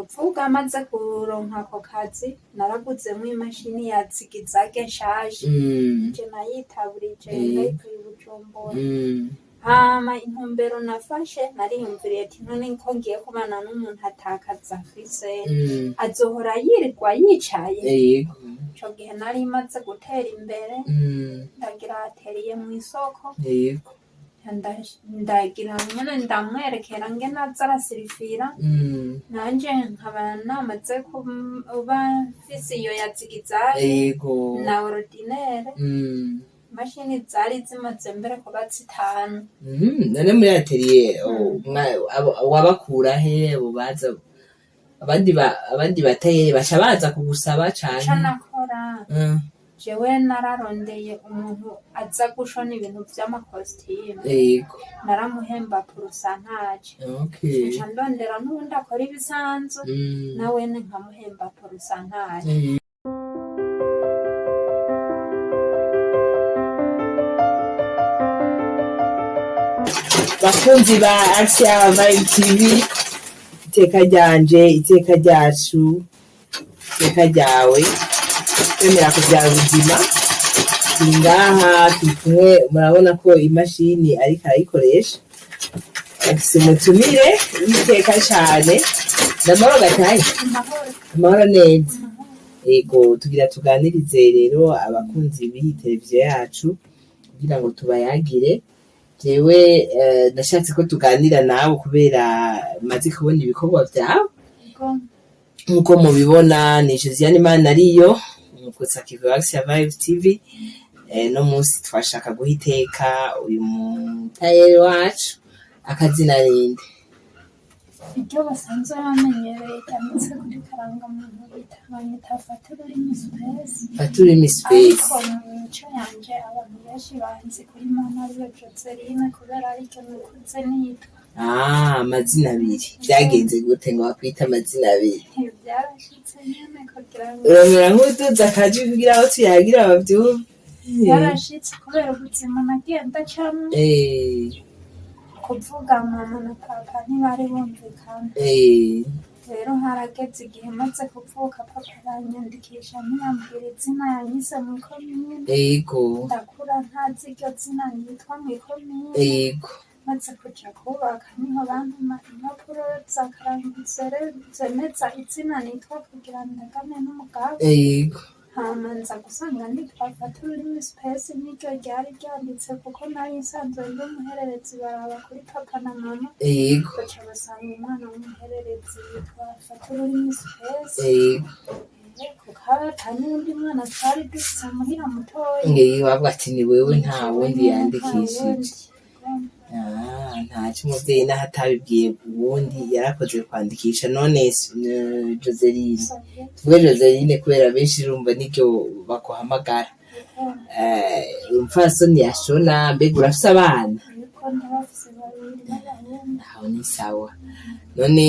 Kuvuga maze kuronka ako kazi, naraguzemwo imashini ya zigizage nshasha. Je nayitaburije, ndayikuye i Bujumbura. Hama intumbero nafashe, nariyumviriye ati: none ko ngiye kubana n'umuntu atakazi afise, azohora yirirwa yicaye? Ico gihe nari maze gutera imbere, ndagira atelier mw'isoko. Ndagira nyene ndamwerekera ngene aza arasirifira, nanje nkaba namaze kuba mfise iyo ya zigizage na ordinaire. Imashini zari zimaze mbere kuba 5. None muri atelier wabakura he abo baza? Abandi batayeri baca baza kugusaba Ico canke? nakora, jewe nararondeye umuntu aza gushona ibintu vy'amakositimu. Naramuhemba pourcentage. Nca ndondera n'uwundi akora ibisanzwe, nawene nkamuhemba pourcentage. Bakunzi ba Asia Vibe TV, iteka ryanje, iteka ryacu, iteka ryawe, kwemera kuvyara ubuzima. Turi ngaha, turi kumwe, murabona ko imashini ariko arayikoresha. Afise umutumire w'iteka cane. Ndamahoro gataye? Amahoro. Amahoro neza? Amahoro. Ego, tugira tuganirize rero abakunzi b'iyi televiziyo yacu kugira ngo tubayagire. Jewe nashatse ko tuganira nawe kubera maze kubona ibikorwa vyawe. Nk'uko mubibona, ni Josiane Manariyo umukozi wa Action Vibe TV. No munsi twashaka guha iteka uyu mutayeri wacu. Akazina ninde? Iryo basanzwe bamenyereye ryanditse kuri karangamuntu, bita banyita Fatururimi Space. Fatururimi Space. Ariko mu mico yanje abantu benshi banzi kuri Manariyo Joseline, kubera ariryo nakuze nitwa. Ah, amazina abiri, vyagenze gute ngo bakwite amazina abiri? Byarashitse nyene kugira ngo Uramera nk'uduza akajwi kugira aho tuyagira bavyumve. Byarashitse kubera ubuzima nagiye ndacamwo. Kuvuga mama na papa ntibari bumvikana. Rero harageze igihe maze kuvuka, papa aranyandikisha, ntiyambwira izina yanyise mw'ikomine. Ndakura ntazi iryo zina nitwa mw'ikomine. Maze kuja kubaka niho bantuma impapuro za karangizere zemeza izina nitwa kugira ndagane n'umugabo. Hama nza gusanga nitwa Fatururimi Space, niryo ryari ryanditse kuko nari nsanzwe ndi umuhererezi, baraba kuri papa na mama, baca basanga umwana w'umuhererezi yitwa Fatururimi Space. Kuko ata n'uwundi mwana twari dufise muhira mutoyi. Ngewe bavuga ati ni wewe, nta Jewe wundi nyene, nta yandikishije. wundi. Ah, ntaco, umuvyeyi naho atabibwiye uwundi yarakoze kwandikisha. None Joseline, tuvuge Joseline kubera benshi urumva niryo baguhamagara. Umupfasoni yashona, mbega urafise abana? Ariko ndabafise babiri b'abahungu. Aho ni sawa. None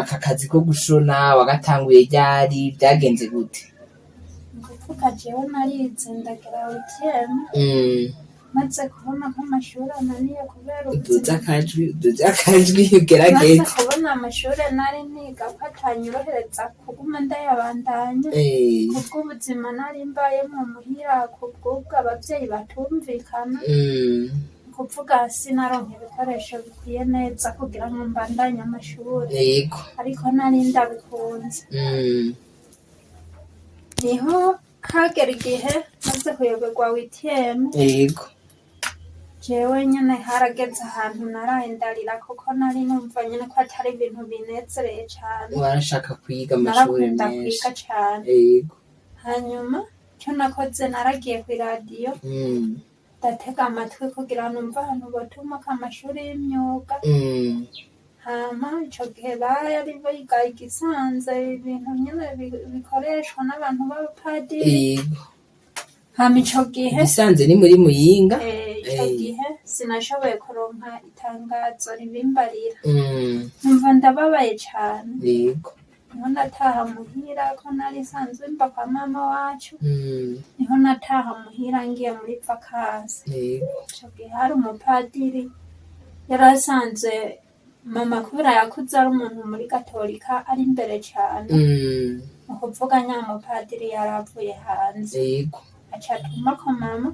aka kazi ko gushona wagatanguye ryari? Vyagenze gute? Ni ukuvuga jewe narize ndagera huitième. Maze kubona ko amashuri ananiye kubera Uduze ubuzima, akajwi, uduze akajwi, maze ugerageze. kubona amashuri nari niga ko atanyorohereza kuguma ndayabandanya, kubw'ubuzima nari mbayemwo muhira, kubw'ubwo abavyeyi batumvikana, kuvuga sinaronka ibikoresho bikwiye neza kugira ngo mbandanye amashuri. Ariko nari ndabikunze. Niho hagera igihe maze kuyoberwa huitième. Jewe nyene harageze ahantu naraye ndarira, kuko nari numva nyene ko atari ibintu binezereye cane. Warashaka kwiga amashure Narakunda menshi. kwiga cane. Hanyuma ico nakoze, naragiye kw'iradiyo, ndatega amatwi kugira numve ahantu botumako amashuri y'imyuga. Hama ico gihe bari biga igisanze ibintu nyene bikoreshwa n'abantu b'abapadiri. Hama ico gihe Igisanze ni muri Muyinga. Ico gihe sinashoboye kuronka itangazo ribimbarira. Numva ndababaye cane. Niho nataha muhira, ko nari nsanzwe mba kwa mama wacu. Niho nataha muhira ngiye muri vacances. Ico gihe hari umupadiri yari asanzwe Mama kubera yakuze ari umuntu muri gatolika ari imbere cane, ni ukuvuga nyamupadiri yari avuye hanze, aca atumako mama,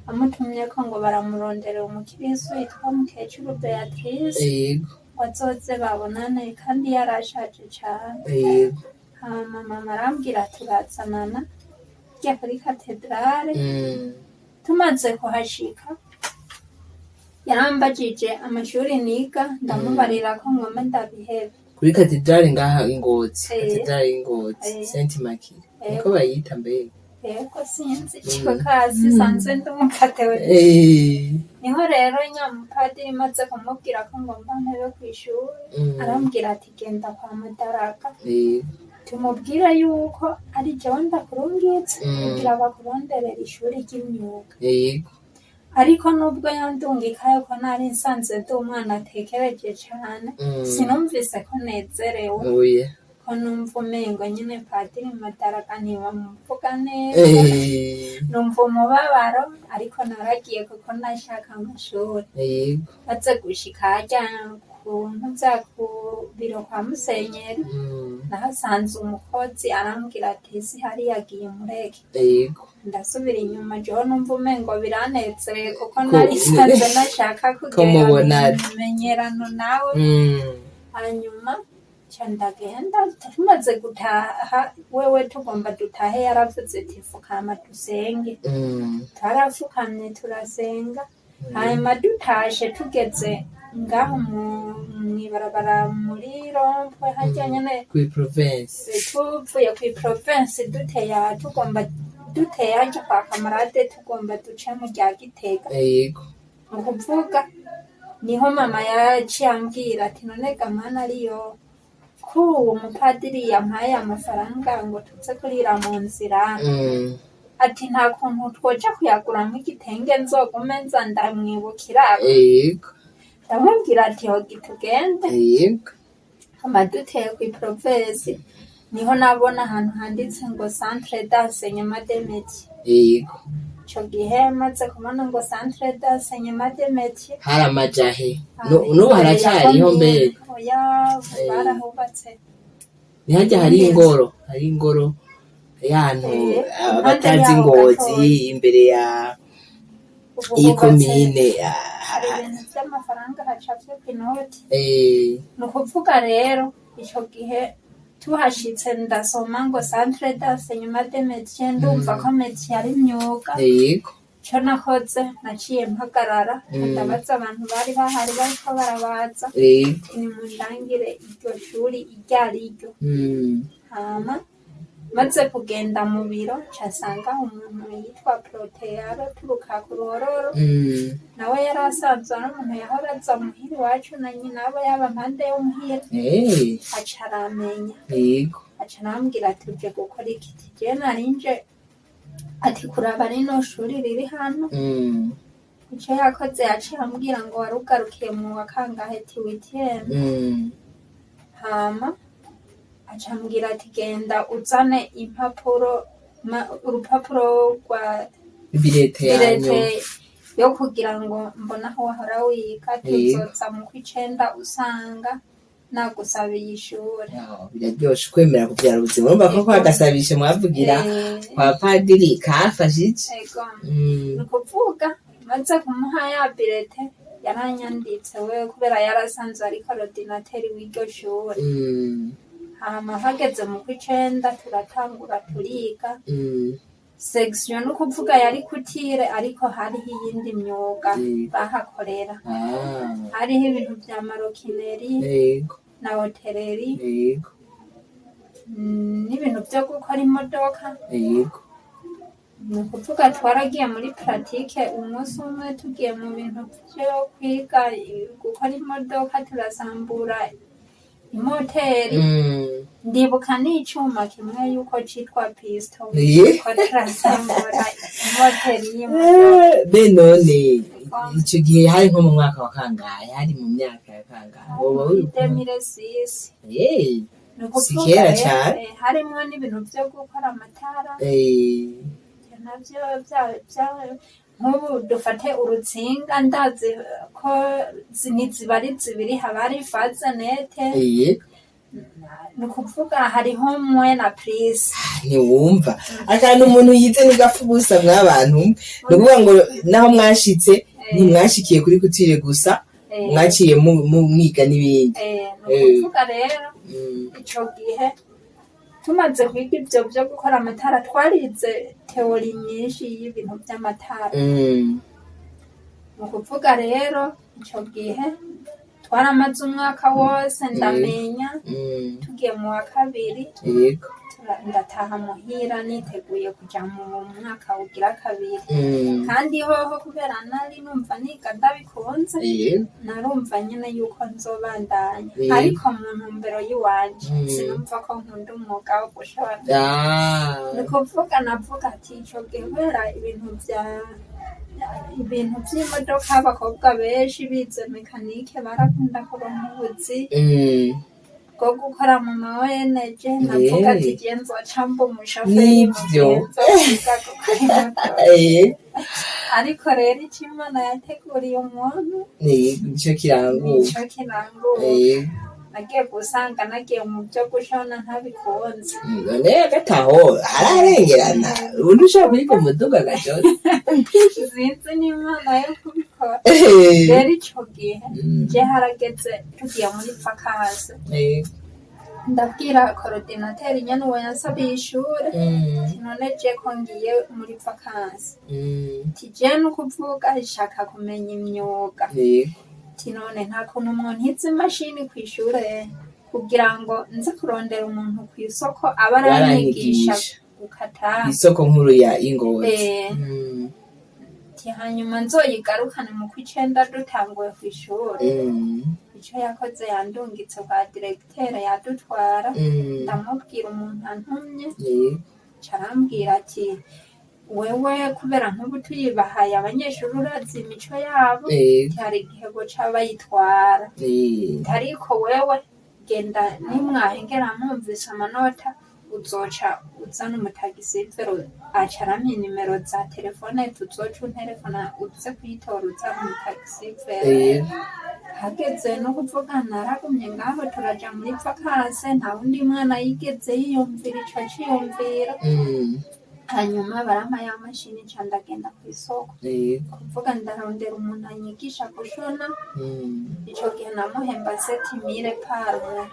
amutumyeko ngo baramurondera umukirisu yitwa mukecuru Beatrice, ngo azoze babonane kandi yarashaje cane. Hama mama arambwira turazanana tujya kuri katedrale. Tumaze kuhashika yarambajije amashuri niga, ndamubarira ko ngoma ndabihebe. Kuri katedrale ngaha i Ngozi, katedrale y'Ingozi, Sainte Immaculée niko bayita mbega? Yego, sinzi ico kazi, sanzwe ndi umukatolika. Niho rero nyamupadiri maze kumubwira ko ngomba mpebe kw'ishuri, arambwira ati genda kwa Mudaraka, tumubwire yuko ari jewe ndakurungitse kugira bakuronderere ishuri ry'imyuga. Ariko nubwo yandungikayo, ko nari nsanze ndi umwana atekereje cane, sinumvise ko nezerewe, ko numva umengo nyene padiri Mudaraka ntibamuvuga neza. Numva umubabaro, ariko naragiye kuko nashaka amashuri. Maze gushika harya ku ntuza ku biro kwa musenyeri, nahasanze umukozi, arambwira ati si hariya agiye mureke. Ndasubira inyuma, jewe numva umengo biranezereye kuko nari nsanze nashaka ko kugira mubonana. imenyerano nawe. Hanyuma nca ndagenda. Tumaze gutaha, wewe tugomba dutahe, yaravuze ati fukama dusenge. Twarafukamye turasenga. Hanyuma dutashe, tugeze ngaho mw'ibarabara muri rond-point harya nyene, kuri province, tuvuye kwi province, duteye aha tugomba duteye harya kwa kamarade, tugomba duce mu rya Gitega, ni ukuvuga niho mama yaciye ambwira ati none ga mana, ariyo ko uwo mupadiri yampaye amafaranga ngo tuze kurira mu nzira, ati nta kuntu twoja kuyaguramwo igitenge nzogume nza ndamwibukirako. Ndamubwira ati hogi tugende. Hama duteye kwi province, niho nabona ahantu handitse ngo centre d'enseignement des métiers. Ico gihe maze kubona ngo centre d'enseignement des métiers, Hari amajahe? N'ubu haracariho mbega? Oya, barahubatse. Ntihajya hari ingoro, hari ingoro y'ahantu Impande abatazi yaho Ngozi, gatoya. imbere ya Ubu iyi hubatse komine. Hari ibintu vy'amafaranga hacafyeko inoti. Ni ukuvuga rero ico gihe tuhashitse ndasoma ngo centre d'enseignement des métiers, ndumva ko métier ari imyuga. Ico nakoze, naciye mpagarara, ndabaza abantu bari bahari bariko barabaza, ati nimundangire iryo shuri iryo ariryo. Hama maze kugenda mu biro, nca nsanga umuntu yitwa Proteyaro aturuka ku Ruhororo, nawe yari asanzwe ari umuntu yahora aza muhira iwacu na nyina abo yaba mpande yo muhira, aca aramenya, aca arambwira ati uje gukora iki? Ati jewe nari nje ati kuraba rino shuri riri hano. Ico yakoze, yaciye ambwira ngo wari ugarukiye mu wa kangahe? Ti huitième. Hama aca ambwira ati genda uzane impapuro, urupapuro rwa Bulletin yanyu. Bulletin yo kugira ngo mbone aho wahora wiga, tuzoza mu kw'icenda usanga nagusabiye ishure. Yaho, biraryoshe kwemera kuvyara ubuzima, urumva ko kwagasabisha mwavugira kwa padiri kafashije. Ego. Ni ukuvuga maze kumuha ya bulletin, yaranyanditse we kubera yarasanzwe ari coordinateur w'iryo shure. Hama hageze mu kw'icenda turatangura turiga. Section ni ukuvuga yari couture, ariko hariho iyindi myuga bahakorera. Hariho ibintu vya maroquinerie na hôtellerie, n'ibintu vyo gukora imodoka. Ni ukuvuga twaragiye muri pratique umunsi umwe, tugiye mu bintu vyo kwiga gukora imodoka, turasambura imoteri. Ndibuka n'icuma kimwe yuko citwa piston, ko turasambura imoteri y'imodoka. Be none ico gihe hari nko mu mwaka wa kangahe? Hari mu myaka ya kangahe? Woba muri wibuka? 2006. Ni Si ukuvuga kera rero, cane. Harimwo n'ibintu vyo gukora amatara. Ivyo navyo. Nk'ubu dufate urutsinga, ndazi ko ntiziba ari zibiri, haba hari phase neutre. Ni ukuvuga hariho moins na plus. Ntiwumva akantu umuntu yize nigapfa ubusa mw'abantu. Ni ukuvuga ngo naho mwashitse, ntimwashikiye kuri couture gusa, mwaciye mwiga n'ibindi. Ni ukuvuga rero ico gihe tumaze kwiga ivyo vyo gukora amatara, twarize théorie nyinshi y'ibintu vy'amatara. Ni ukuvuga rero ico gihe twaramaze umwaka wose, ndamenya. Tugiye mu wa kabiri, ndataha muhira niteguye kuja mu mwaka ugira kabiri. Kandi hoho kubera nari numva niga ndabikunze, narumva nyene yuko nzobandanya. Ariko mu ntumbero y'iwanje, sinumva ko nkunda umwuga wo gushona. Ni kuvuga navuga ati ico gihe kubera ibintu vya ibintu vy'imodoka, abakobwa benshi bize mécanique barakunda kuronka ubuzi bwo gukora mu ma ONG. Navuga ati je nzoca mba umushoferi mu Nivyo. gihe nzokwiga gukora imodoka. Ariko rero ico Imana yateguriye umuntu Nico kiranguka. nico kiranguka. Nagiye gusanga nagiye mu vyo gushona ntabikunze. None hagati aho hararengerana, ubundi ushobora kwiga umuduga gajoze. Sinzi n'Imana yo kubikora. Rero ico gihe je harageze tugiye muri vacances, ndabwira coordinateur nyene uwo yansabiye ishure, ati none je ko ngiye muri vacances, ati je nukuvuga nshaka kumenya imyuga, ati none nta kuntu mwontiza imashini kw'ishure kugira ngo nze kurondera umuntu kw'isoko aba aranyigisha Baranyigisha. gukata. Isoko nkuru ya Ingozi. Ati hanyuma nzoyigarukane mu kw'icenda dutanguye kw'ishure. Ico yakoze, yandungitse kwa directeur yadutwara, ndamubwira umuntu antumye. Ca arambwira ati wewe kubera nk'ubu tuyibahaye abanyeshuri, urazi imico yabo, hari igihe boca bayitwara, ariko wewe genda, nimwahengera mwumvise amanota uzoca uzana umutaxi-vélo. Aca arampa inimero za telefone, tuzoca unterefona uze kuyitora uzana umutaxi-vélo. Hageze no kuvuga naragumye ngaho, turaja muri vacances, nta wundi mwana yigeze yiyumvira ico ciyumviro. Hanyuma barampa ya mashini, nca ndagenda kw'isoko, kuvuga ndarondera umuntu anyigisha gushona. Ico gihe namuhemba 7000 par mois.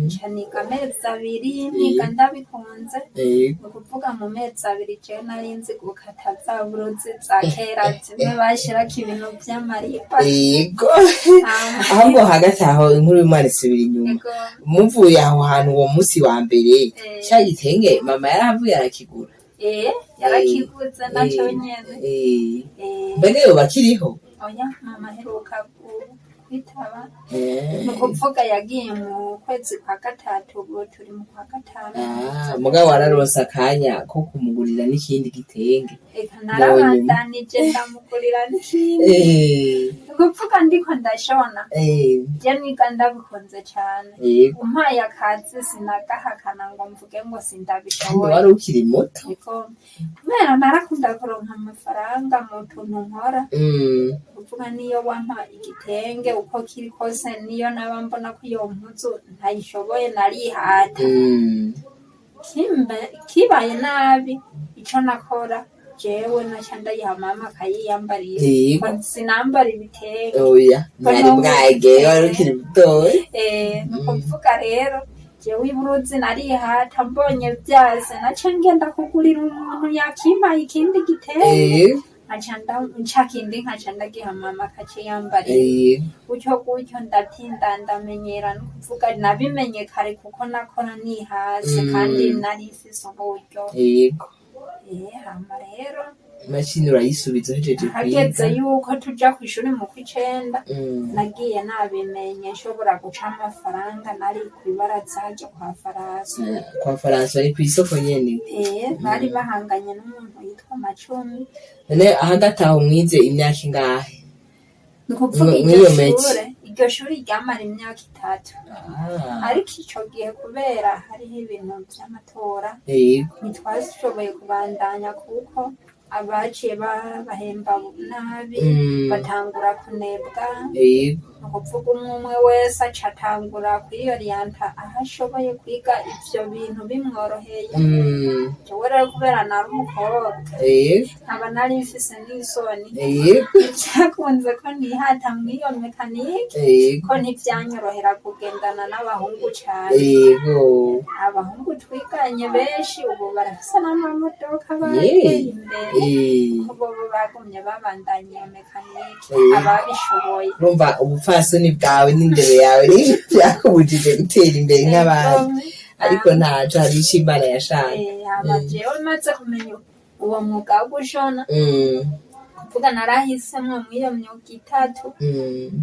Nca niga amezi 2, niga ndabikunze. Ni ukuvuga mu mezi 2 jewe nari nzi gukata za blouses za kera zimwe bashirako ibintu vy'amariba. Ahubwo hagati aho inkuru y'Imana isubira inyuma. Muvuye aho hantu uwo musi wa mbere, ca gitenge mama yarahavuye arakigura? Yarakiguze naco nyene. Mbega yoba akiriho? Oya, mama aheruka kwitaba. Ni ukuvuga yagiye mu kwezi kwa gatatu, ubu turi mu kwa gatanu. Ah, mugabo wararonse akanya ko kumugurira n'ikindi gitenge? Eka, narabandanije ndamugurira n'ikindi. Ni ukuvuga ndiko ndashona, je niga ndabikunze cane. Umpaye akazi sinagahakana ngo mvuge ngo Kandi sindabishoboye. wari ukiri muto. Niko kubera narakunda kuronka amafaranga mu tuntu nkora. Kuvuga niyo wampa igitenge uko kiri kose, niyo naba mbona ko iyo mpuzu ntayishoboye, narihata. Kibaye nabi, ico nakora jewe naca ndayiha mama akayiyambarira. Ko sinambara ibitenge. Oya, mwari mwageye, wari ukiri mutoya. Ni ukuvuga rero jewe iblouse narihata, mbonye vyase naca ngenda kugurira umuntu yakimpaye ikindi gitenge. Nkaca nca kindi nkaca ndagiha mama akaciyambarira. Gutyo gutyo ndatinda ndamenyera. No kuvuga nabimenye kare kuko nakora nihase, kandi nari mfise uburyo. Hama rero Imashini urayisubiza uhejeje hageze kwiga? yuko tuja kw'ishuri mu kw'icenda, nagiye nabimenye nshobora guca amafaranga. Nari kw'ibaraza ryo kwa Faransa. Kwa Faransa ari kw'isoko nyene? Bari bahanganye n'umuntu yitwa Macumi. None hagati aho mwize imyaka ingahe? Ni ukuvuga iryo Mw'iyo métier? shure, iryo shuri ryamara imyaka 3. Ariko ico gihe kubera hariho ibintu vy'amatora, ntitwashoboye kubandanya kuko Abaciye babahemba nabi, batangura kunebwa. Ni ukuvuga umwe umwe wese aca atangura kwiyoriyanta aho ashoboye kwiga ivyo bintu bimworoheye. Jewe rero kubera nari umukobwa, nkaba nari mfise n'isoni, vyakunze ko nihata mw'iyo mécanique, ko ntivyanyorohera kugendana n'abahungu cane. Abahungu twiganye benshi ubu barafise n'amamodoka, barateye imbere, ko bobo bagumye babandanya iyo mécanique, ababishoboye. Urumva ubupfasoni bwawe n'indero yawe nivyo vyakubujije gutera imbere nk'abandi, ariko ntaco, hari ico Imana yashaka. Hama jewe maze kumenya uwo mwuga wo gushona, kuvuga narahisemwo mw'iyo myuga itatu,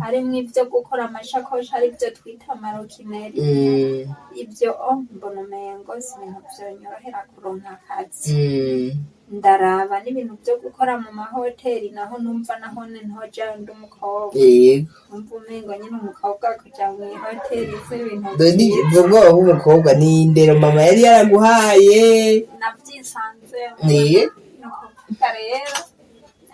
harimwo ivyo gukora amashakoshi, arivyo twita maroquinerie. Ivyo mbona umengo si ibintu vyonyorohera kuronka akazi. Ndaraba n'ibintu vyo gukora mu mahoteli, naho numva nahone ntojayo ndi umukobwa. Numva umengo nyene umukobwa kuja mw'ihoteli si ibintu None vyiza. ubwo bwoba bw'umukobwa ni indero mama yari yaraguhaye? Navyisanzemwo. Ni ukuvuga rero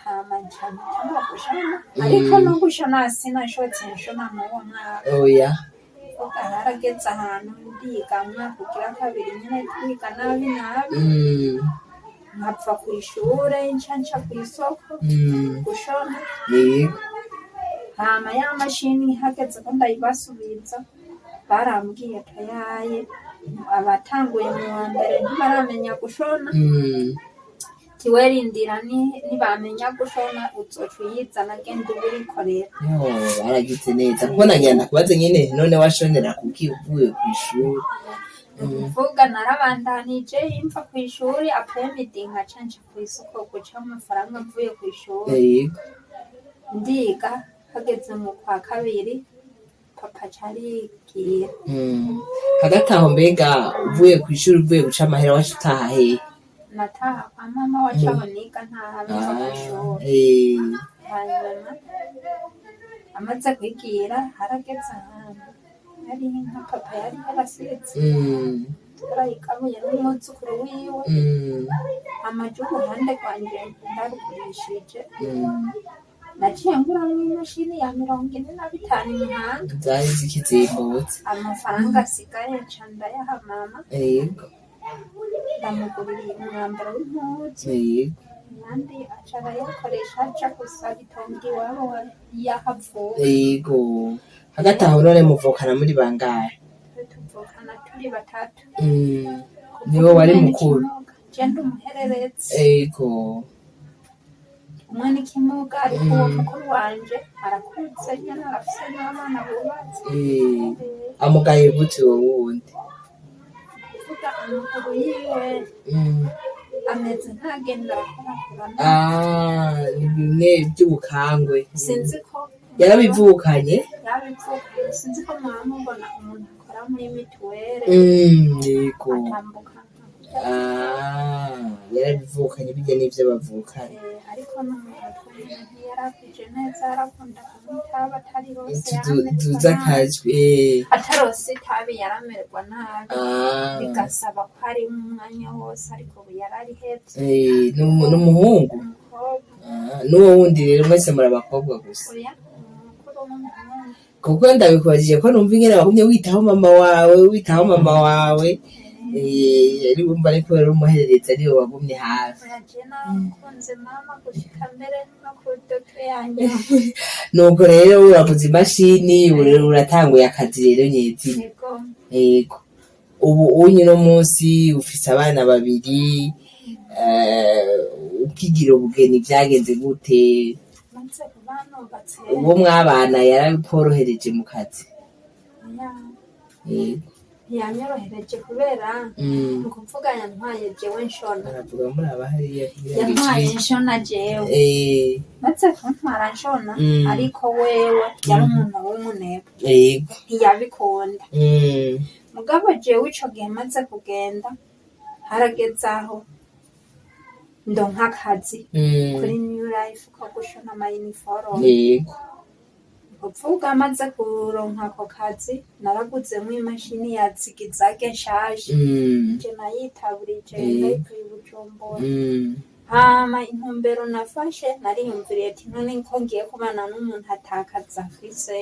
hama nca mpitamo gushona, ariko no gushona sinashotse nshona mw'uwo mwaka. Oya. Kuvuga harageze ahantu ndiga mwaka ugira kabiri nyene, twiga nabi nabi, nkava kw'ishure nca nca kw'isoko gushona. Hama ya mashini hageze ko ndayibasubiza, barambwiye tayaye abatanguye mu wa mbere ntibaramenya gushona, tiwe rindira nibamenya gushona uzoca uyizana, genda ube urikorera. Yo, baragize neza, kuko nagira ndakubaze nyene, none washonera kuki uvuye kw'ishuri? Ukuvuga narabandanije imva kw'ishuri après-midi nkaca nca kw'isoko guca amafaranga mvuye kw'ishuri. Ndiga, hageze mu kwa kabiri papa aca arigira. Hagati aho mbega uvuye kw'ishuri, uvuye guca amahera, waca utaha hehe? Nataha kwa mama wacu aho niga, ntaha mva kw'ishuri. Hanyuma amaze kwigira, harageze ahantu hariho inka papa yari yarasize, yarayigabuye n'umwuzukuru wiwe. Amaja uruhande rwanje ndarugurishije, naciye nguramwo imashini ya 45 i Muhanga. Zari zikizimbutse. Amafaranga asigaye nca ndayaha mama, ndamugurira umwambaro w'impuzu, ayandi aca arayakoresha aja gusaba itongo iwabo yahavuye. Yego. Hagati aho none muvukana muri bangahe? Twe tuvukana turi batatu. Niwe wari mukuru? Je ndi umuhererezi. Umwe n'ikimuga, ariko uwo mukuru wanje arakuze nyene, arafise n'abana bubatse. Amugaye gute uwo wundi? Kuvuga amaguru yiwe ameze nk'agenda arakorakora. Ah, ni bimwe by'ubukangwe. Sinzi ko Yarabivukanye? Yarabivukanye. Sinzi ko mwaba mubona umuntu akora muri mituwere, Yego. atambuka nka kurya. Ah, yarabivukanye, bijya n'ivyo bavukanye. Ariko no mu mutwe nyene ntiyarakwije neza, yarakunda kunywa itabi atari hose, yaramererwa Tuza nabi. Akajwi. Atarose itabi yaramererwa nabi, bigasaba ko ari umwanya wose, ariko ubu yararihevye. N'umuhungu? Umukobwa. Ah, n'uwo wundi rero mwese muri abakobwa gusa? Oya, umukuru n'umuhungu. Kuko ndabikubajije ko numva ingene wagumye witaho mama wawe, witaho mama wawe. Ari wumva ariko rero umuhererezi ariwe wagumye hafi. Oya, je nakunze mama gushika mbere no ku degré ya nyuma. Nuko rero uraguze imashini, ubu rero uratanguye akazi rero nyezina. Yego. Yego, ubu unye uno munsi ufise abana babiri. Ukigira ubugeni vyagenze gute? Maze kuba nubatse, Uwo mwabana yarabikorohereje mu kazi? Oya, ntiyanyorohereje kubera ni ukuvuga yantwaye jewe nshona. Aravuga muri aba hariya kugira ngo Yantwaye nshona jewe. Maze kuntwara nshona, ariko wewe yari umuntu w'umunebwe, ntiyabikunda. Mugabo jewe ico gihe maze kugenda, harageze aho ndonka akazi kuri New Life ko gushona ama uniforme. Kuvuga maze kuronka ako kazi, naraguzemwo imashini ya zigzag nshasha, je nayitaburije ndayikuye i Bujumbura. Hama intumbero nafashe, nariyumviriye ati none ko ngiye kubana n'umuntu atakaza afise,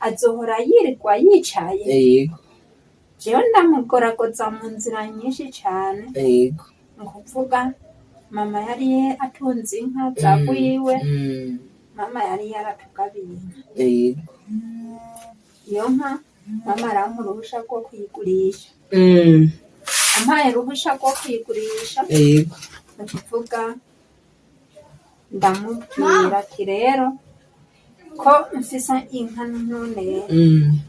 azohora yirirwa yicaye? Jewe ndamugoragoza mu nzira nyinshi cane. Ni ukuvuga mama yari atunze inka zagwiwe. Mama yari yaratugabiye inka. Iyo nka mama arampa uruhusha rwo kuyigurisha. Ampaye uruhusha rwo kuyigurisha, ni ukuvuga ndamubwira ati rero ko mfise inka none,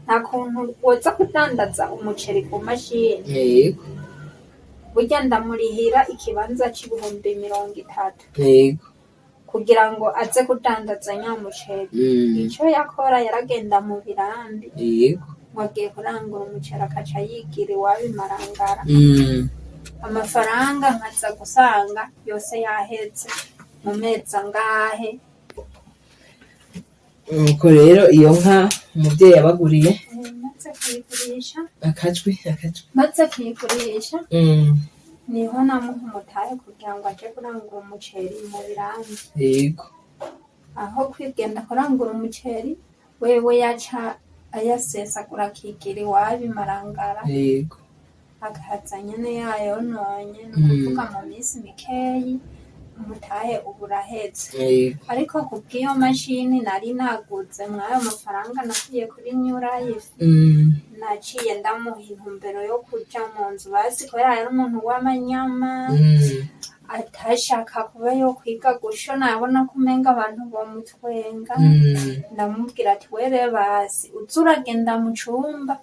nta kuntu woza kudandaza umuceri ku mashini. Burya ndamurihira ikibanza c'30,000 kugira ngo aze kudandaza nya muceri. Ico yakora, yaragenda mu birambi ngo agiye kurangura umuceri, akaca yigira iwabo i Marangara. Amafaranga nkaza gusanga yose yaheze mu mezi angahe. Nuko rero iyo nka umuvyeyi yabaguriye? Maze kuyigurisha, Akajwi, akajwi. maze kuyigurisha, niho namuha umutahe kugira ngo aje kurangura umuceri mu birambi. Aho kwigenda kurangura umuceri, wewe yaca ayasesagura, akigira iwabo i Marangara, akaza nyene yayononye. Ni ukuvuga mu minsi mikeyi umutahe uba uraheze. Ariko kubw'iyo mashini nari naguze mw'ayo mafaranga nakuye kuri New Life, naciye ndamuha intumbero yo kuja mu nzu basi, kubera yari umuntu w'amanyama, atashaka kuba yokwiga gushona, yabona ko umenga abantu bomutwenga. Ndamubwira ati were basi uze uragenda mu cumba,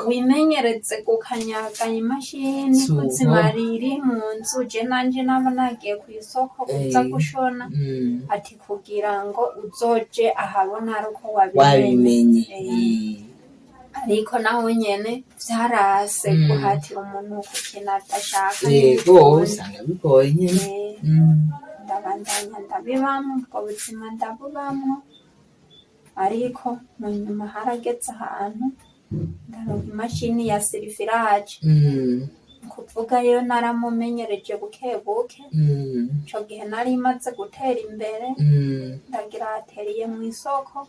wimenyereze gukanyaga imashini, kuzimara iri mu nzu, je nanje naba nagiye kw'isoko kuza gushona, ati kugira ngo uzoje ahabona ari uko wabimenye. Wabimenye. Ariko naho nyene vyarase guhatira umuntu ku kintu adashaka, ntibikunda. Usanga bigoye nyene. Ndabandanya ndabibamwo, ubwo buzima ndabubamwo, ariko mu nyuma harageze ahantu ndaronka imashini ya surfilage. Kuvuga yo naramumenyereje buke buke. Ico gihe nari maze gutera imbere, ndagira atelier mw'isoko.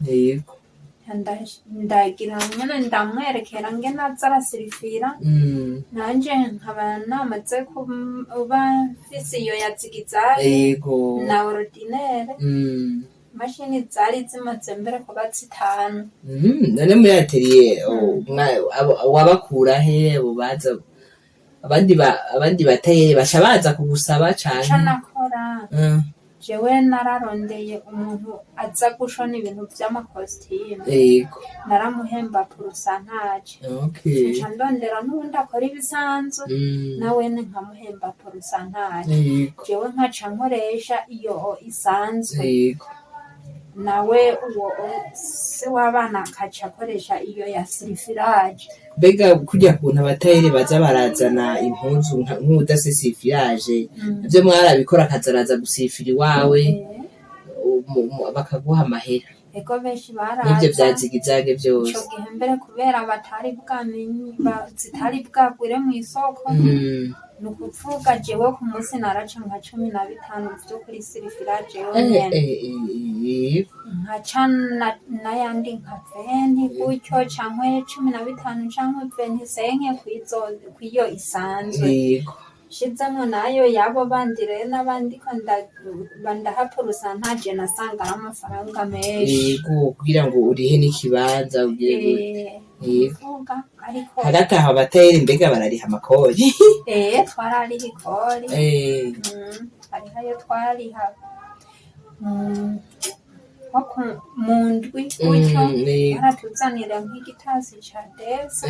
Ndagira nyene ndamwerekera ngene aza arasirifira, nanje nkaba namaze kuba mfise iyo ya zigzag na ordinaire. Imashini zari zimaze mbere kuba zitanu. None muri atelier wabakura he abo baza? Abandi batayeri baca baza kugusaba Ico canke? nakora, jewe nararondeye umuntu aza gushona ibintu vy'amakositimu, naramuhemba pourcentage. Nca ndondera n'uwundi akora ibisanzwe, nawene nkamuhemba pourcentage. Jewe nkaca nkoresha iyo isanzwe, nawe uwo se w'abana akaca akoresha iyo ya surfilage. Mbega kurya kuntu abatayeri baza barazana impuzu nk'uwudafise surfilage, navyo mwarabikora, akaza araza gusifira iwawe, bakaguha amahera? Ego, benshi N'ivyo vya baraza. zigzag Ico vyose? gihe mbere kubera batari bwamenye zitari bwagwire mw'isoko, ni ukuvuga jewe ku munsi naraca nka 15 vyo kuri surfilage yonyene, nkaca n'ayandi nka 20 gutyo, canke 15 canke 25 kw'iyo isanzwe. Nshizemwo nayo y'abo bandi rero n'abandi ko bandaha pourcentage, nasanga ari amafaranga menshi. Yego, kugira ngo urihe n'ikibanza, ugire gute. Kuvuga ariko Hagati aho abatayeri mbega barariha amakori? Twarariha ikori. Hariho ayo twariha nko mu ndwi gutyo, baratuzanira nk'igitasi ca desa.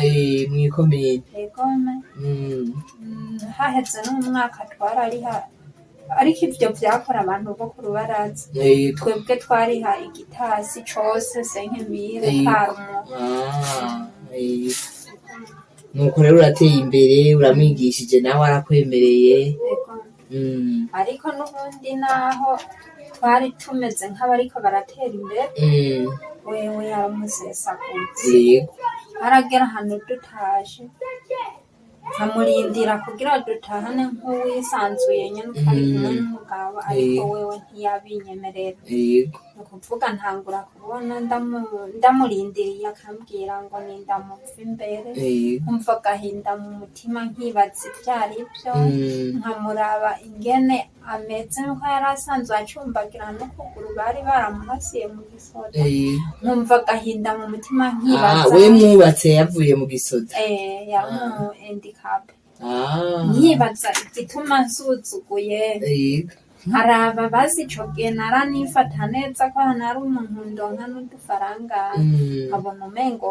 Mw'ikomine. Egome. Haheze n'umwaka twarariha, ariko ivyo vyakora abantu bo ku rubaraza. Twebwe twariha igitasi cose, 5000 par mois. Ah, yego. Nuko rero urateye imbere, uramwigishije, nawe arakwemereye. Ego. Ariko n'ubundi naho twari tumeze nk'abariko baratera imbere, wewe yaramusesaguza. Aragera ahantu dutashe. Nkamurindira kugira dutahane nk'uwisanzuye nyene uko ari kumwe n'umugabo, ariko wewe ntiyabinyemerera. Ni ukuvuga ntangura kubona ndamurindiriye akambwira ngo nindamuva imbere, nkumva agahinda mu mutima, nkibaza ivyo arivyo, nkamuraba ingene ameze nkuko yari asanzwe acumbagira n'ukuguru bari baramurasiye mu gisoda, nkumva agahinda mu mutima, nkibaza. We mwubatse yavuye mu gisoda? Yari umu handicapé. Nkibaza igituma nsuzuguye, nkaraba bazi ico gihe naranifata neza ko nari umuntu ndonka n'udufaranga, nkabona umengo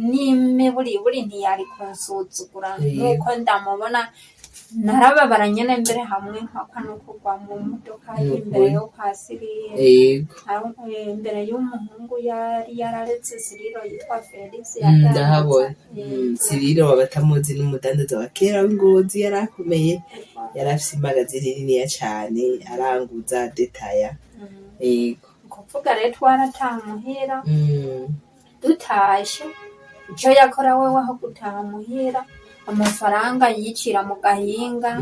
n'imiburiburi ntiyari kunsuzugura nk'uko ndamubona. Narababara nyene, mbere hamwe nkakwa no kugwa mu modoka imbere yo kwa Siriro, imbere y'umuhungu yari yararetse Siriro yitwa Felix. Ndahabona. Siriro abatamuzi n'umudandaza wa kera w'Ingozi, yari akomeye, yari afise imagazini niniya cane, aranguza detaya. Yego. Kuvuga rero twarataha muhira. Dutashe, ico yakora wewe aho gutaha muhira, amafaranga yicira mu gahinga,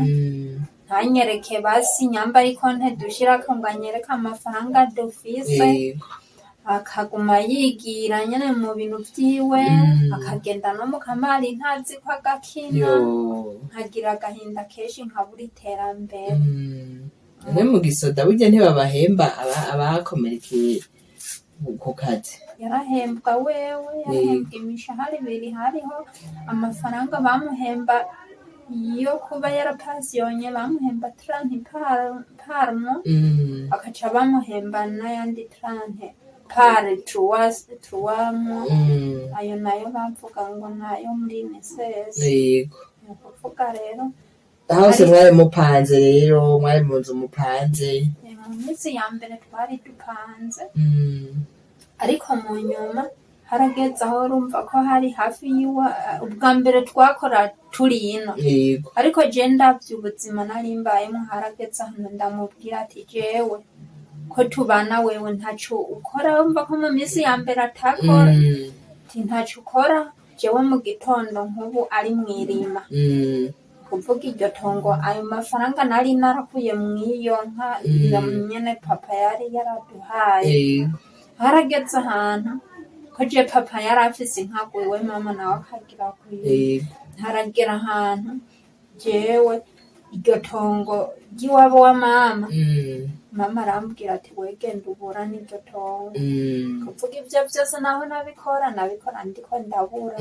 ntanyereke basi nyamba ari konte dushirako ngo anyereke amafaranga dufise, akaguma yigira nyene mu bintu vyiwe, akagenda no mu kamari ntazi ko agakina. Nkagira agahinda kenshi, nkabura iterambere. None mu gisoda burya ntibabahemba abakomerekeye ku kazi? Yarahembwa wewe, yarahembwa imishahara ibiri. Hariho amafaranga bamuhemba yo kuba yarapasiyonye, bamuhemba 30 par mois, bakaca bamuhemba n'ayandi 30 par 3 mois. Ayo nayo bavuga ngo nayo muri NSS. Ni ukuvuga rero Hose mwari mupanze rero, mwari mu nzu mupanze? Mu minsi ya mbere twari dupanze, ariko mu nyuma harageze aho urumva ko hari hafi y'iwa. Ubwa mbere twakora turi ino, ariko je ndavye ubuzima nari mbayemwo, harageze ahantu ndamubwira ati: "Jewe ko tubana, wewe ntaco ukora." Urumva ko mu minsi ya mbere atakora. Ati: "Ntaco ukora." Jewe mu gitondo nk'ubu ari mw'irima, kuvuga iryo tongo, ayo mafaranga nari narakuye mw'iyo nka, iyo nyene papa yari yaraduhaye. Harageze ahantu ko je papa yari afise inka gwiwe, mama nawe akagira gwiwe. Haragera ahantu jewe iryo tongo ry'iwabo wa mama, mama arambwira ati: "We genda uburane iryo tongo." Kuvuga ivyo vyose naho nabikora, nabikora ndiko ndabura.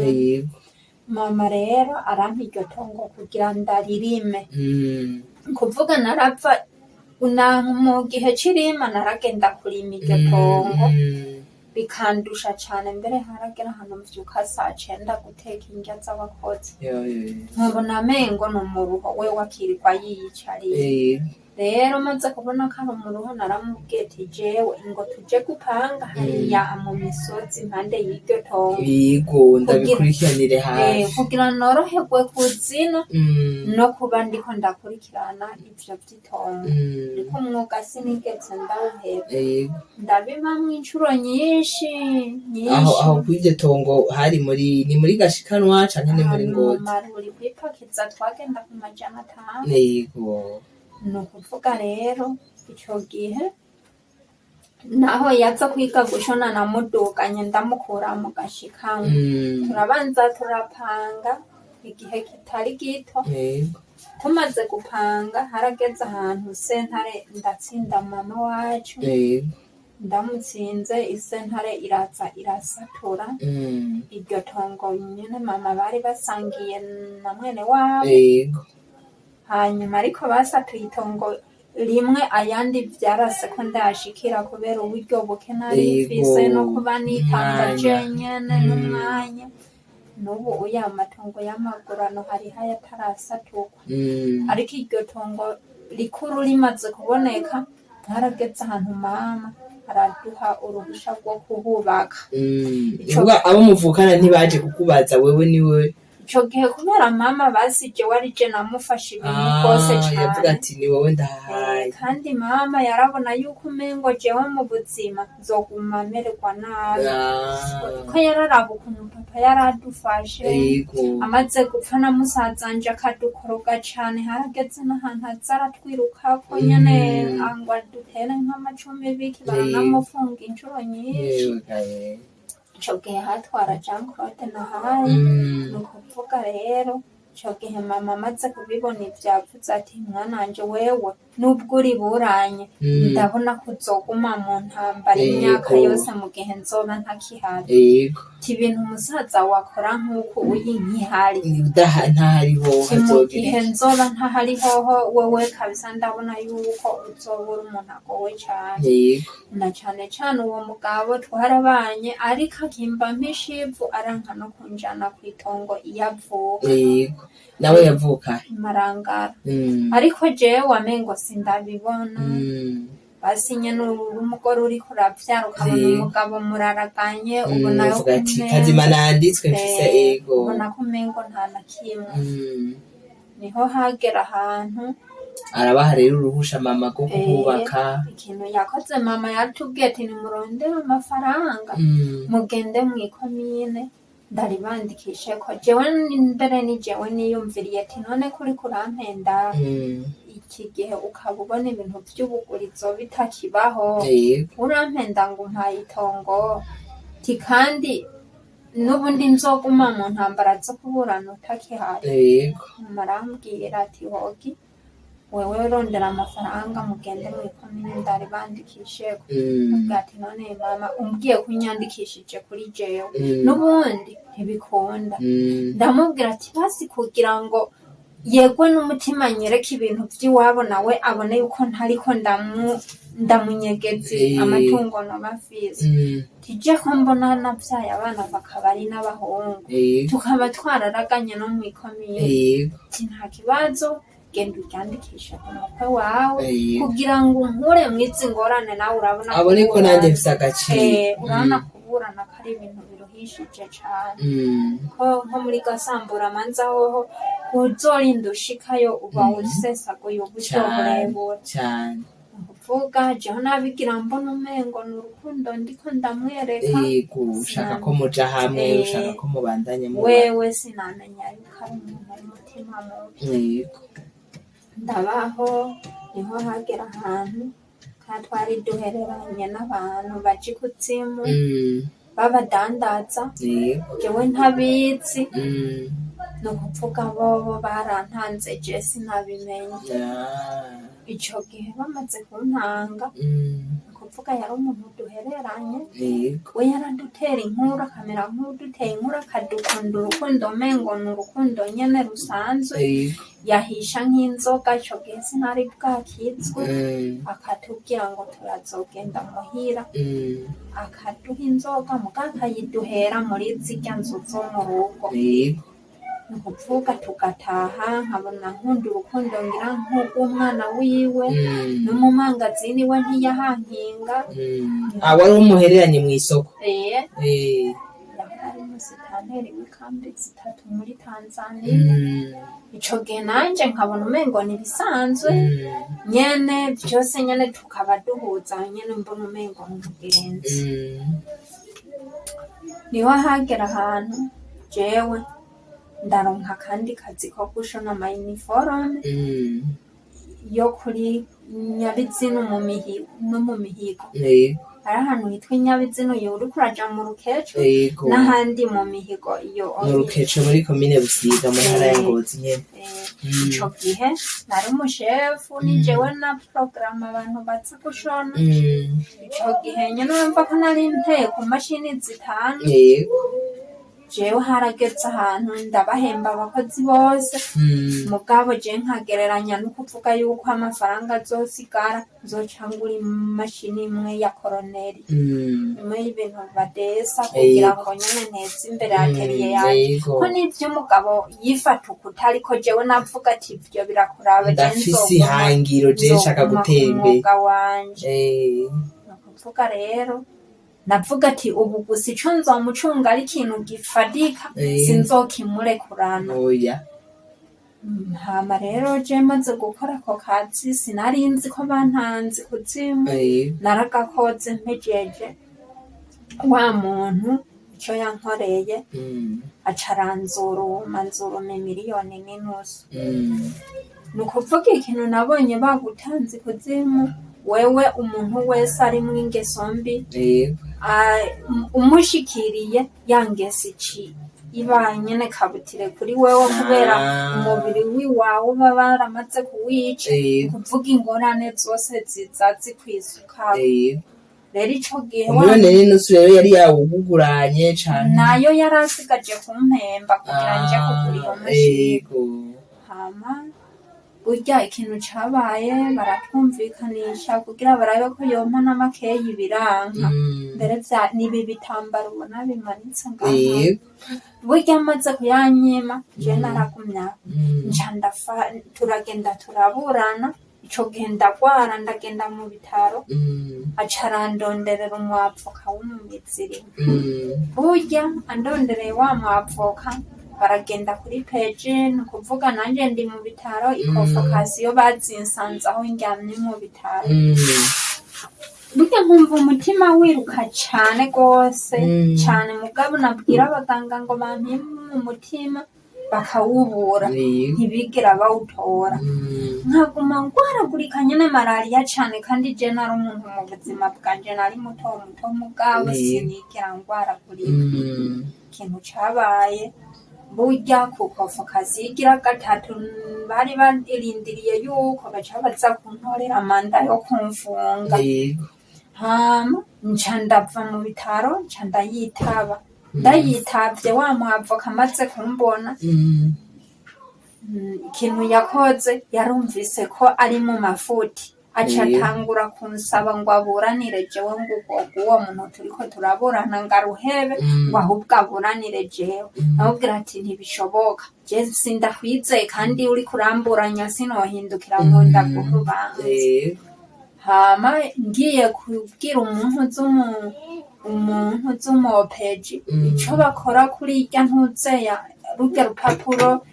Mama rero arampa iryo tongo kugira ndaririme. Kuvuga narava una mu gihe c'irima, naragenda kurima iryo tongo, bikandusha cane. Mbere haragera ahantu mvyuka saa 9 guteka indya z'abakozi, Yo, yo, yo. nkabona amengo ni umuruho, wewe akirirwa yiyicariye. Rero maze kubona ko ari umuruho, naramubwiye ati: "Jewe ngo tuje gupanga hariya mu misozi impande y'iryo tongo." Yego, ndabikurikiranire hafi. Kugira noroherwe kuzina no kuba ndiko ndakurikirana ivyo vy'itongo. Ariko umwuga sinigeze ndawuheba. Ndabibamwo incuro nyinshi Aho nyinshi. Aho kw'iryo tongo hari muri, ni muri Gashikanwa canke ni muri Ahantu mu Ngozi? Maruri kwipakiza twagenda ku 500. Ni ukuvuga rero ico gihe naho yaza kwiga gushona, namuduganye ndamukura mu Gashikanwa. Turabanza turapanga igihe kitari gito. Tumaze gupanga, harageze ahantu sentare ndatsinda mama wacu. Ndamutsinze, isentare iraza irasatura iryo tongo nyene mama bari basangiye na mwene wabo. Hanyuma ariko basatuye itongo rimwe, ayandi vyarase ko ndayashikira kubera uburyo buke nari mfise no kuba nitanga Umwanya. jenyene n'umwanya. N'ubu uya matongo y'amagurano hariho ayatarasaturwa. Ariko iryo tongo rikuru rimaze kuboneka, harageze ahantu mama araduha uruhusha rwo kuhubaka. Nukuvuga abo muvukana ntibaje kukubaza, wewe niwe? Ico gihe kubera mama basije wari je namufashe ibintu rwose Ah, yavuga cane. ati ni wowe ndahahaye. Kandi mama yarabona yuko umengo jewe mu buzima nzoguma mererwa nabi, ko yararaba ukuntu papa yaradufashe. Amaze gupfa na musazanje akadukoroga cane, harageze n'ahantu aza aratwirukako nyene, ngo adutere nk'amacumi biki, baranamufunga incuro nyinshi. Yewe gaye. Ico gihe hatwara Jean Claude Nahaye. Ni ukuvuga rero ico gihe mama amaze kubibona ivyo, yavuze ati: "Mwana wanje, wewe nubwo uri buranye, ndabona ko uzoguma mu ntambara imyaka yose mu gihe nzoba ntakihari." Ati: "Ibintu umusaza wakora nk'uko uyi nkihari, Ntahariho ati mu hazogira gihe iki? nzoba ntahari hoho, wewe kabisa ndabona yuko uzobura umuntu agowe cane." Na cane cane uwo mugabo twarabanye, ariko akimba mpishivu, aranka no kunjana kw'itongo iyo avuka. Yego, nawe yavuka Marangara. Ariko jewe wamengo sindabibona. Basi nyene uri umugore uriko uravyara, ukabona umugabo muraraganye, ubona Uvuga ati umengo kazima nanditswe mfise ego. Ubona ko umengo nta na kimwe. Niho hagera ahantu Arabaha rero uruhusha mama rwo kuhubaka. Ikintu yakoze mama, yaratubwiye ati: "Nimurondere amafaranga, mugende mw'ikomine ndaribandikisheko." Jewe mbere ni jewe niyumviriye ati: "None ko uriko urampenda iki gihe, ukaba ubona ibintu vy'ubugurizo bitakibaho, urampenda ngo umpaye itongo, ti kandi n'ubundi nzoguma mu ntambara zo kuburana utakihari." Mama arambwira ati: "Hogi wewe, rondera amafaranga mugende mw'ikomine ndaribandikisheko." Avuga ati: "None mama, umbwiye ko unyandikishije kuri jewe, n'ubundi ntibikunda." Ndamubwira ati: "Basi kugira ngo yegwe n'umutima, nyereke ibintu vy'iwabo, nawe abone yuko ntariko ndamunyegezi amatungo noba mfise. Tije ko mbona navyaye abana bakaba ari n'abahungu, tukaba twararaganye no mw'ikomine, ati nta kibazo, genda uryandikishe ku mutwe wawe, kugira ngo unkure mwizi ngorane." Nawe urabona Abone ko kuburana. nanjye mfise agaciro. Urabona kuburana ko ari ibintu biruhishije cane, ko nko muri gasamburamanza hoho uzorinda ushikayo uba usesaguye uburyo burebure. Ukuvuga jewe nabigira mbona umengo ni urukundo ndiko ndamwereka. Yego, ushaka ko muja hamwe, ushaka ko mubandanya muba. Wewe sinamenya yuko ari umuntu w'umutima mubi. Ndabaho, niho hagera ahantu kandi twari duhereranye n'abantu baja ikuzimu, b'abadandaza, jewe ntabizi. Ni ukuvuga bobo barantanze, je sinabimenya. Ico gihe bamaze kuntanga, ni ukuvuga yari umuntu duhereranye, we yaradutera inkuru, akamera nk'uwuduteye inkuru, akadukunda urukundo umengo ni urukundo nyene rusanzwe. Yahisha nk'inzoga, ico gihe sinari bwakizwe, akatubwira ngo turazogenda muhira, akaduha inzoga, muga akayiduhera muri zirya nzu zo mu rugo. Ni ukuvuga tugataha, nkabona nkunda urukundo ngira nk'urw'umwana wiwe. No mu mangazini we ntiyahankinga. Ah, wari umuhereranye mw'isoko? Eh. Yahora ari umusitanteri w'ikambi zitatu muri Tanzania. Ico gihe nanje nkabona umengo ni ibisanzwe nyene vyose nyene, tukaba duhuza nyene, mbona umengo ni umugenzi. Niho hagera ahantu jewe ndaronka akandi kazi ko gushona ama uniforme yo kuri Nyabizinu mu no mu Mihigo. Hari ahantu hitwa Inyabizinu iyo uriko uraja mu Rukecu, n'ahandi mu Mihigo iyo. Mu Rukeco muri komine Busiga mu ntara ya Ngozi nyene. Ico gihe nari umushefu, ni jewe na porogaramu abantu baza gushona. Ico gihe nyene urumva ko nari nteye ku mashini zitanu. Jewe harageze ahantu ndabahemba abakozi bose, mugabo je nkagereranya no kuvuga yuko amafaranga azosigara nzoca ngura imashini imwe ya koroneri, imwe y'ibintu badesa, kugira ngo nyene nteze imbere atelier yanje, ko n'ivyo umugabo yifata ukutariko, jewe navuga ati: "Ivyo birakuraba, je Ndafise nzoguma ihangiro, je nshaka nzoguma gutera ku imbere." mwuga wanje." Ni ukuvuga rero Navuga ati ubu gusa ico nzomucunga ari ikintu gifatika, sinzokimurekurana. Oya. Hama rero je maze gukora ako kazi, sinari nzi ko bantanze kuzimu. Naragakoze mpejeje, wa muntu ico yankoreye, aca aranzuruma, nzuruma 1.5 miliyoni. Ni ukuvuga ikintu nabonye, bagutanze ikuzimu wewe, umuntu wese arimwo ingeso mbi, umushikiriye ya ngeso ici iba nyene kabutire kuri wewe, kubera umubiri wiwawe uba baramaze kuwica. Kuvuga ingorane zose ziza zikwisukako. Rero ico gihe 1.5 miliyoni rero yari yawuguguranye cane? Nayo yari asigaje kumpemba kugira nje kugura iyo mashini. Hama burya ikintu cabaye, baratwumvikanisha kugira barabe ko yompa n'amakeyi, biranka. Mbere vya nibi bitambaro ubona bimanitse ngaha, burya amaze kuyanyima, je naragumye aho. Nca ndafa, turagenda turaburana. Ico gihe ndagwara, ndagenda mu bitaro. Aca arandonderera umwavoka w'umumizirima. Burya andondereye wa mwavoka, baragenda kuri peji, ni ukuvuga nanje ndi mu bitaro, i convocation bazinsanze aho ndyamye mu bitaro. Burya nkumva umutima wiruka cane gose, cane, mugabo nabwira abaganga ngo bampime umutima, bakawubura. Ntibigera bawutora. Nkaguma ngwaragurika nyene malariya cane, kandi je nari umuntu mu buzima bwanje nari muto muto, mugabo sinigera ngwaragurika. Ikintu cabaye, burya ku convocation igira gatatu, bari barindiriye yuko baca baza kuntorera mandat yo kumfunga. Hama nca ndava mu bitaro, nca ndayitaba. Ndayitavye, wa mwavoka amaze kumbona, ikintu yakoze, yarumvise ko ari mu mafuti, aca atangura kunsaba ngo aburanire jewe, ngo urwo uwo muntu turiko turaburana ngo aruhebe, ngo ahubwo aburanire jewe. Namubwira ati ntibishoboka, je sindakwizeye, kandi uriko uramburanya sinohindukira ngo ndaguhe urubanza. Hama ngiye kubwira umuntu z'umu OPJ, ico bakora kuri irya ntuzeya, rurya rupapuro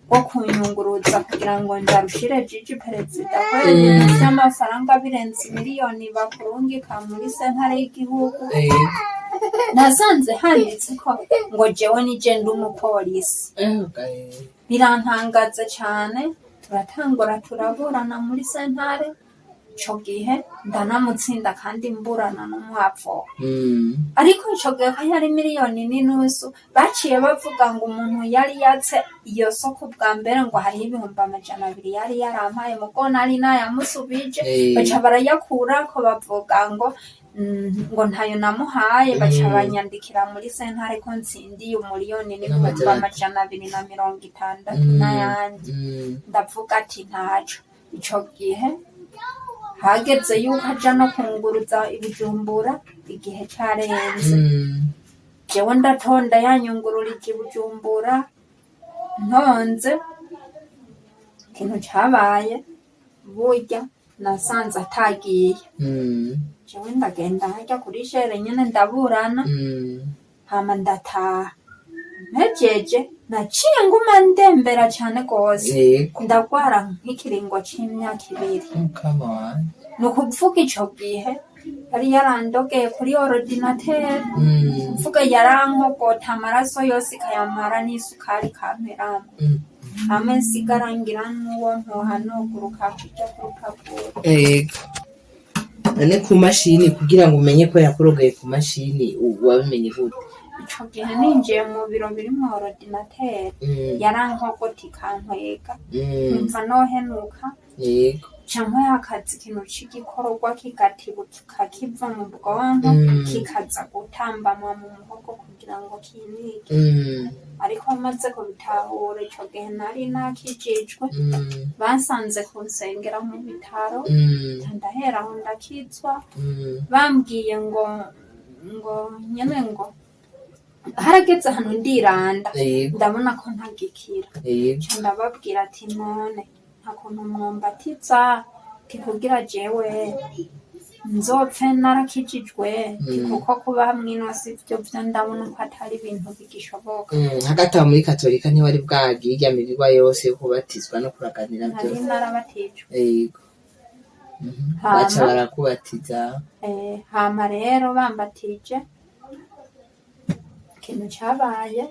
rwo kunyunguruza kugira ngo ndarushire juge perezida, kubera ibintu vy'amafaranga birenze miliyoni bakurungika muri sentare y'igihugu, nasanze handitseko ngo jewe nije ndi umupolisi. Birantangaza cane. Turatangura turaburana muri sentare. Ico gihe ndanamutsinda, kandi mburana n'umwavoka. Ariko ico gihe ko yari 1.5 miliyoni, baciye bavuga ngo umuntu yari yatse iyo soko bwa mbere, ngo hariho 200.000 yari yarampaye, mugo nari nayamusubije. Baca barayakurako, bavuga ngo ngo ntayo namuhaye. Baca banyandikira muri sentare ko ntsindiye 1.260 000 N'amajana n'ayandi. Ndavuga ati ntaco. Ico gihe hageze yuko aja no kunguruza i Bujumbura, igihe carenze. Jewe ndatonda, yanyungururije i Bujumbura. Ntonze, ikintu cabaye, burya nasanze atagiye. Jewe ndagenda harya kuri shere nyene, ndaburana. Hama ndataha. Mpejeje, naciye nguma ndembera cane gose. Ndagwara nk'ikiringo c'imyaka 2. Mukama wanje. Ni ukuvuga ico gihe yari yarandogeye kuri ordinateur, kuvuga yarankogota amaraso yose ikayamara, n'isukari ikamperamwo, hamwe nsigara ngira n'uwo mpuha nuguruka kuja ku rupapuro. Yego. None ku mashini, kugira ngo umenye ko yakurogeye ku mashini, wabimenye gute? Ico gihe ninjiye mu biro birimwo ordinateur, yarankogota ikankwega, nkumva nohenuka. Nca nkora ikintu c'igikororwa, kigatibuka kiva mu bwonko, kikaza gutambamwa mu muhogo kugira ngo kinige. Ariko maze kubitahura, ico gihe nari nakijijwe. Bansanze kunsengera mu bitaro, nca ndahera aho ndakizwa. Bambwiye ngo nyene ngo harageze ahantu ndiranda, ndabona ko ntagikira. Nca ndababwira ati none nta kuntu mwombatiza, ati kugira jewe Nzopfe narakijijwe, kuko kuba mwino si vyo vyo ndabona ko atari ibintu bigishoboka. Hagati aho muri katolika ntiwari bwagiye irya migirwa yose yo kubatizwa no kuraganira Nari vyose? narabatijwe. Yego. Baca Hama barakubatiza. Hama rero bambatije, ikintu cabaye,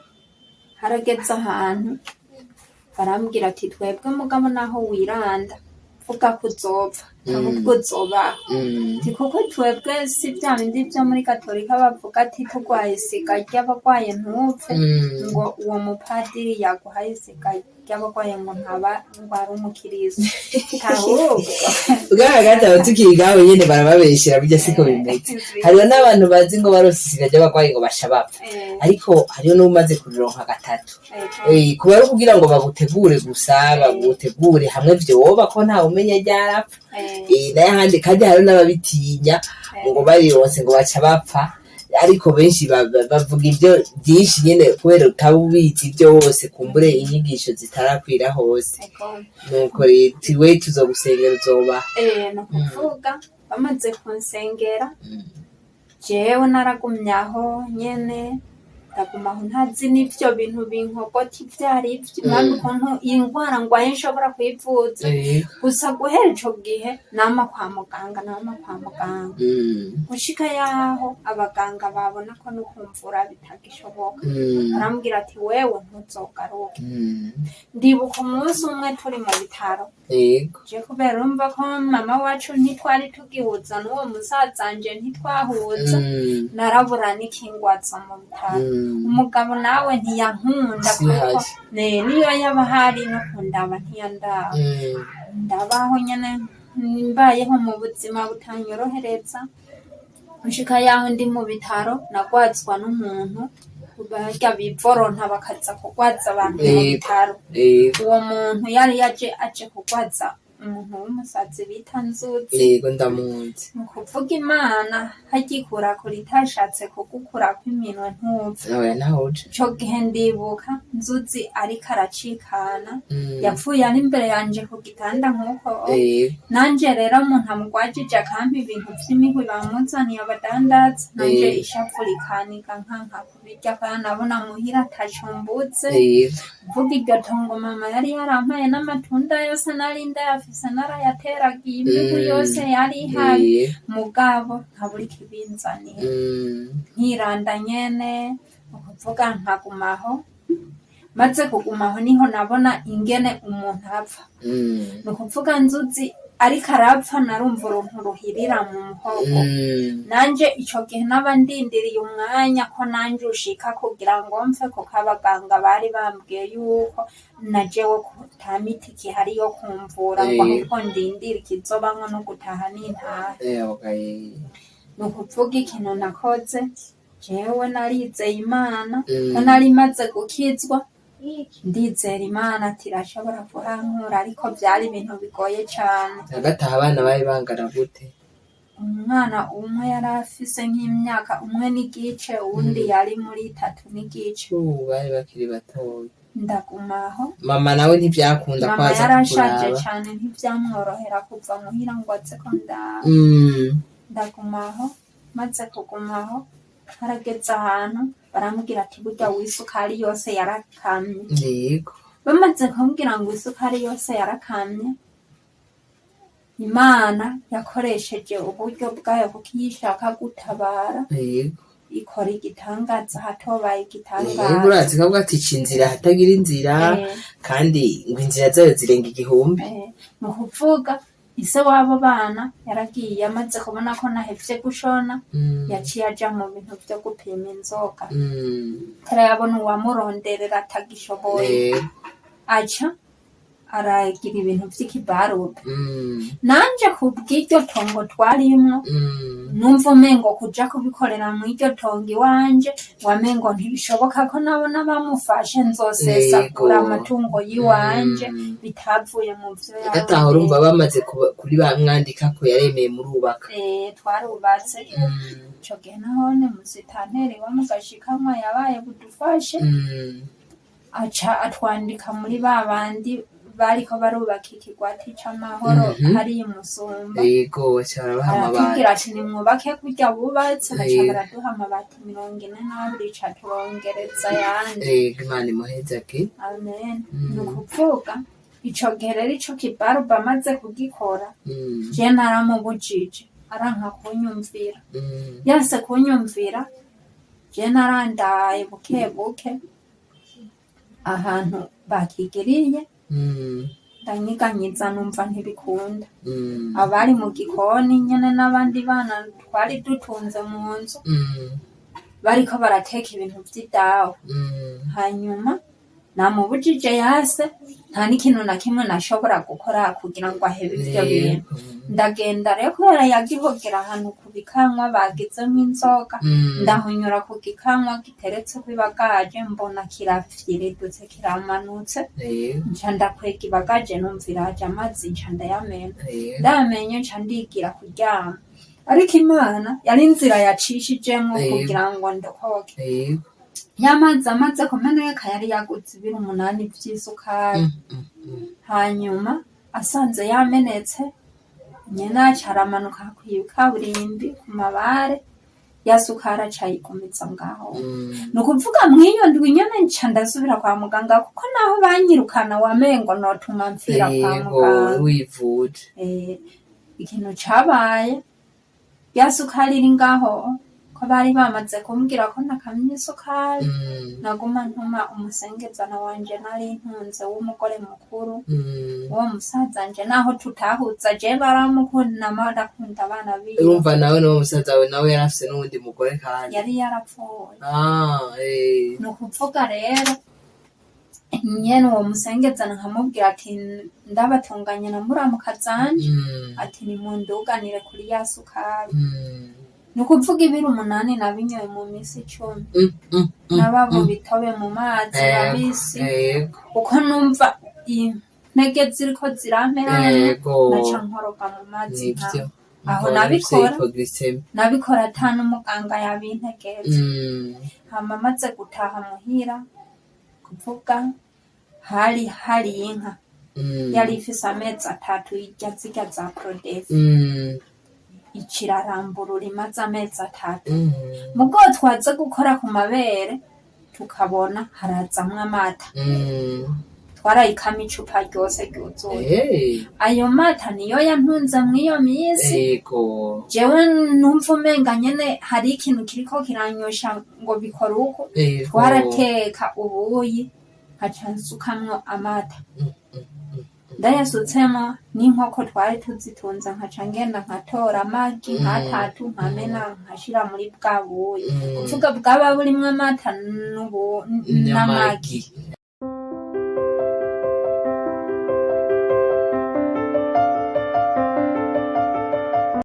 harageze ahantu barambwira ati: "Twebwe mugabo naho wiranda vuga ko uzopfa, ahubwo uzobaho." Ati: "Kuko twebwe si vya bindi vyo muri katolika bavuga ati turwaye isiga ry'abarwaye ntupfe, ngo uwo mupadiri yaguhaye isiga ry'abarwaye ngo ntaba ngo ari umukiristo, ahubwo." Ubwo hagati aho tukiri ngaho nyene, barababeshera, burya siko bimeze. Hariho n'abantu bazi ngo baronse isiga ry'abarwayi ngo baca bapfa, ariko hariho n'umaze kurironka gatatu. Kuba ari ukugira ngo bagutegure gusa, bagutegure hamwe vyoba ko ntawe umenya ryarapfa. Nayo ahandi kandi hariho n'ababitinya ngo barironse ngo baca bapfa, ariko benshi bavuga ibyo byinshi nyene kubera utaba ubizi byose, kumbure inyigisho zitarakwira hose. Nuko rero we tuzogusengera uzobaha. Ni ukuvuga bamaze kunsengera, jewe naragumye aho nyene, ndaguma aho ntazi n'ivyo bintu binkogota ivyo arivyo, impamvu ukuntu iyi ndwara ngwaye nshobora kuyivuza. Gusa guhera ico gihe nama kwa muganga, nama kwa muganga, gushika yaho abaganga babona ko no kumvura bitagishoboka. Barambwira ati: "Wewe ntuzogaruke." Ndibuka umunsi umwe turi mu bitaro, je kubera urumva ko mama wacu ntitwari tugihuza n'uwo musazanje, ntitwahuza, narabura n'ikingwaza mu bitaro. Umugabo nawe ntiyankunda kuko Sihari. Niyo yaba ahari no kundaba ntiyandaba. Ndabaho nyene, mbayeho mu buzima butanyorohereza, gushika yaho ndi mu bitaro nagwazwa n'umuntu barya bivoronta bakaza kugwaza abantu mu bitaro. Uwo muntu yari yaje aje kugwaza umuntu w'umusazi bita Nzuzi. Yego, ndamuzi. Ni ukuvuga Imana hagikurakura itashatse kugukurako iminwe ntupfe. Oya, ntawe uja. Ico gihe ndibuka Nzuzi ariko aracikana, yapfuye ari imbere yanje ku gitanda nk'uko. Nanje rero umuntu amugwajije akampa ibintu vy'imihwi bamuzaniye abadandaza, nanje ishavu rikaniga nkanka kubirya kandi nabona muhira ataco mbuze. Mvuga iryo tongo mama yari yarampaye n'amatunda yose nari ndayafise, narayateragiye, imihwi yose yari ihari, mugabo nkabura ikibinzanira. Nkiranda nyene, ukuvuga nkagumaho. Maze kugumaho niho nabona ingene umuntu apfa. Ni ukuvuga Nzuzi ariko arapfa, narumva uruntu ruhirira mu muhogo. Nanje ico gihe naba ndindiriye umwanya ko nanje ushika kugira ngo mfe, kuko abaganga bari bambwiye yuko na jewe ko ata miti ikihari yo kumvura, ngo ahubwo ndindire ikizobamwo no gutaha nintahe. Ni ukuvuga ikintu nakoze, jewe narizeye Imana ko nari maze gukizwa, ndizera Imana ati irashobora kuhankura, ariko vyari ibintu bigoye cane. Hagati aho abana bari bangana gute? Umwana umwe yari afise nk'imyaka 1.5, uwundi yari muri 3.5. Bari bakiri batoya. Ndagumaho. Mama nawe ntivyakunda ko Mama aza yarashaje kukuraba? cane, ntivyamworohera kuva muhira ngo aze ko ndaba. Ndagumaho. Maze kugumaho, harageze ahantu barambwira ati: "Burya w'isukari yose yarakamye." Bamaze kumbwira ngo isukari yose yarakamye, Imana yakoresheje uburyo bwayo, kuko iyo ishaka gutabara ikora igitangaza hatobaye igitangaza. Urazi ko ati ica inzira hatagira inzira, kandi ngo inzira zayo zirenga igihumbi. Ni ukuvuga ise w'abo bana yaragiye amaze kubona ko nahevye gushona, yaciye aja mu bintu vyo gupima inzoga. Tarayabona uwamuronderera atagishoboye, aca aragira ibintu vy'ikibarupe. Nanje kubw'iryo tongo twarimwo, numva umengo kuja kubikorera mw'iryo tongo iwanje, wamengo ntibishoboka ko nabona bamufashe nzosesagura amatungo y'iwanje bitavuye mu vyo Hagati aho urumva bamaze kuri bamwandika ko yaremeye, murubaka? Twarubatse. Ico gihe nahone musitanteri wa Mugashikanwa yabaye budufashe, aca atwandika muri ba bandi. Bariko barubaka ikigwati c'amahoro hariya i Musumba. Yego, baca barabaha Aratubwira amabati. ati nimwubake kurya bubatse, baca baraduha amabati 42, ca turongereza ayandi. Yego, Imana imuhezage. Amen. Ni ukuvuga ico gihe rero ico kibaruba amaze kugikora, je naramubujije, aranka kunyumvira. Yanse kunyumvira, je narandaye buke buke ahantu bakigiriye, ndanyiganyiza, numva ntibikunda. Abari mu gikoni nyene n'abandi bana twari dutunze mu nzu bariko barateka ibintu vy'idawa. Hanyuma namubujije yase, nta n'ikintu na kimwe nashobora gukora kugira ngo ahebe ivyo bintu. Ndagenda rero, kubera yagihogera ahantu ku bikanwa bagizemwo inzoga, ndahonyora ku gikanwa giteretseko ibagaje, mbona kirafyiridutse, kiramanutse. Nca ndakwega ibagaje, numva iraje amazi, nca ndayamena. Ndayamenye, nca ndigira kuryama, ariko Imana yari inzira yacishijemwo kugira ngo ndokoke. Ya mazi amaze kumeneka, yari yaguze ibiro 8 vy'isukari. Hanyuma asanze yamenetse, nyene aca aramanuka kw'ikaburimbi ku mabare, ya sukari aca ayigumiza ngaho. Ni ukuvuga mw'iyo ndwi nyene nca ndasubira kwa muganga, kuko naho banyirukana wamengo notuma mpfira kwa muganga. Wivuje. Ikintu cabaye, ya sukari iri ngaho, ko bari bamaze kumbwira ko nakamye isukari, naguma ntuma umusengezana wanje nari ntunze w'umugore mukuru. Uwo musaza nje naho tutahuza, je baramukunda, nama ndakunda abana biwe. Urumva nawe n'uwo musaza wawe nawe yari afise n'uwundi mugore kandi? Yari yarapfuye. Ah, eh. Ni ukuvuga rero nyene uwo musengezana nkamubwira ati ndabatunganye na muramuka zanje, ati nimunduganire kuri ya sukari. Ni ukuvuga ibiro 8 nabinyoye mu minsi 10. Nababo bitobe mu mazi mabisi, uko numva intege ziriko zirampera, naca nkoroka mu mazi. Nivyo. Aho Umva nabikora, ufise hypoglycemie. nabikora ata n'umuganga yabintegetse. Hama maze gutaha muhira, kuvuga hari inka yari ifise amezi 3, irya zirya za Prodefi, ica iraramburura imaze amezi 3. Mugo twaza gukora ku mabere tukabona harazamwo amata. Twarayikama icupa ryose ryuzuye. Ayo mata niyo yantunze mw'iyo misi. Jewe numva umenga nyene hari ikintu kiriko kiranyosha ngo bikora uko. Twarateka ubuyi, nkaca nsukamwo amata. Ndayasutsemo, n'inkoko twari tuzitunze, nkaca ngenda nkatora amagi nk'atatu, nkamena, nkashira muri bwa buyi. Kuvuga bwaba burimwo amata n'amagi. N'amagi.